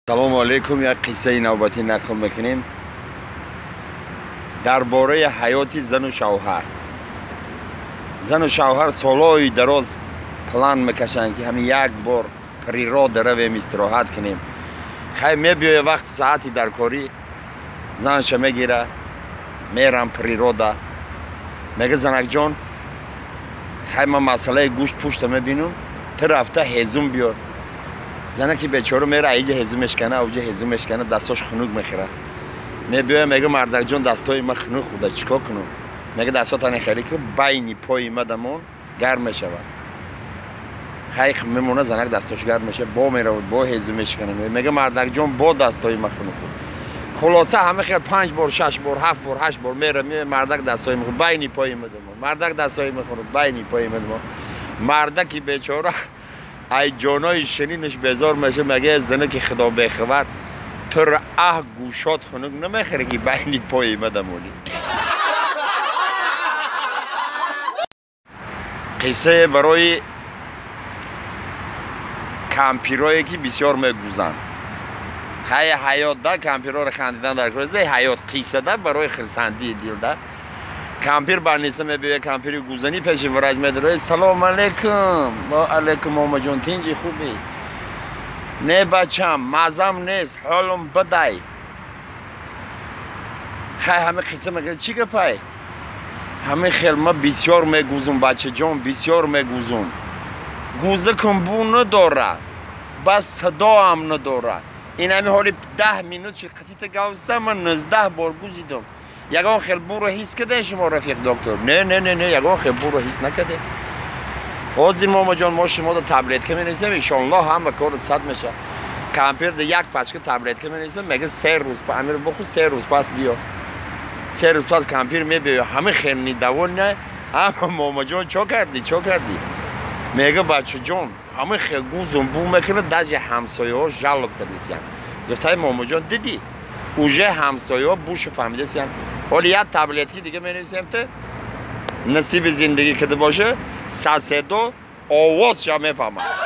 Салому алейкум. Як қиссаи навбатӣ нақл мекунем дар бораи ҳаёти зану шавҳар. Зану шавҳар солҳои дароз план мекашанд, ки ҳамин як бор природа равем, истироҳат кунем. Хай, мебиёя вақти саати даркорӣ, занша мегира, мерам природа. Мега: «Занакҷон, хай, ман масъалаи гӯшт пушта мебинум, ту рафта ҳезум биёр». Занаки бечора мера, аиҷа ҳезум мешкана, ауҷа ҳезум мешкана, дастош хунук мехӯра. Мебиёя, мега: «Мардакҷон, дастои ма хунук худа, чӣ кор кунум?» Мега: «Дастотане хеле ки байни пои мадамон гарм мешавад». Хай, мемона, занак дастош гарм мешавад, бо меравад, бо ҳезум мешкана. Мега: «Мардакҷон, бо дастои ма хунук худ». Хулоса, ҳама хел панҷ бор, шаш бор, ҳафт бор, ҳашт бор мера, мардак, дастҳои мехӯрд, байни пои мадамон, мардак, дастҳои мехӯрд, байни пои мадамон. Мардаки бечора ай ҷонои ширинаш безор меша, мега: «Занаки худо бехабар, туро аҳ гӯшот хунук намехӯре, ки байни пои мадамонӣ?» Қиссае барои кампирое, ки бисёр мегузанд. Хай, ҳаётда кампирҳоро хандидан дар кор, ҳаёт қиссада барои хирсандии дилда. Кампир барниста мебиёя, кампири гузанӣ пеши врач медарояд. «Салому алейкум». «Ва алейкум, момаҷон, тинҷи, хубӣ?» «Не, бачам, мазам нест, ҳолум бадай». Хай, ҳама қисса мегӯяд: «Чӣ гапай?» «Ҳама хел ма бисёр мегузум, бачаҷон, бисёр мегузум. Гузакум бу надора, бас садоам надора. Ин ҳами ҳоли 10 минут шид, қатита гавса, ман 19 бор гузидум. Ягон хел буро ҳис кардем шумо, рафиқ доктор?» «Не, не, не, не, ягон хел буро ҳис накардем». «Ҳозир, момаҷон, мо шумода таблетка менависем, иншоаллоҳ, ҳама корот сад мешавад». Кампир як пачка таблетка менависем, мега: «3 рӯз амир бохӯр, 3 рӯз пас биё». 3 рӯз пас кампир мебиё, ҳама хел недовольный: «Ама, момаҷон, чо кардӣ, чо кардӣ?» Мега: «Бачаҷон, ҳама хел гузум бу мекунад, даже ҳамсояҳо жалоб кардисиян». Гуфтай: «Момаҷон, дидӣ, уже ҳамсояҳо бушу фаҳмидасиян. Ҳоли як таблетки дига менависем, та насиби зиндагӣ кида боша, соседо овозша мефаҳмад».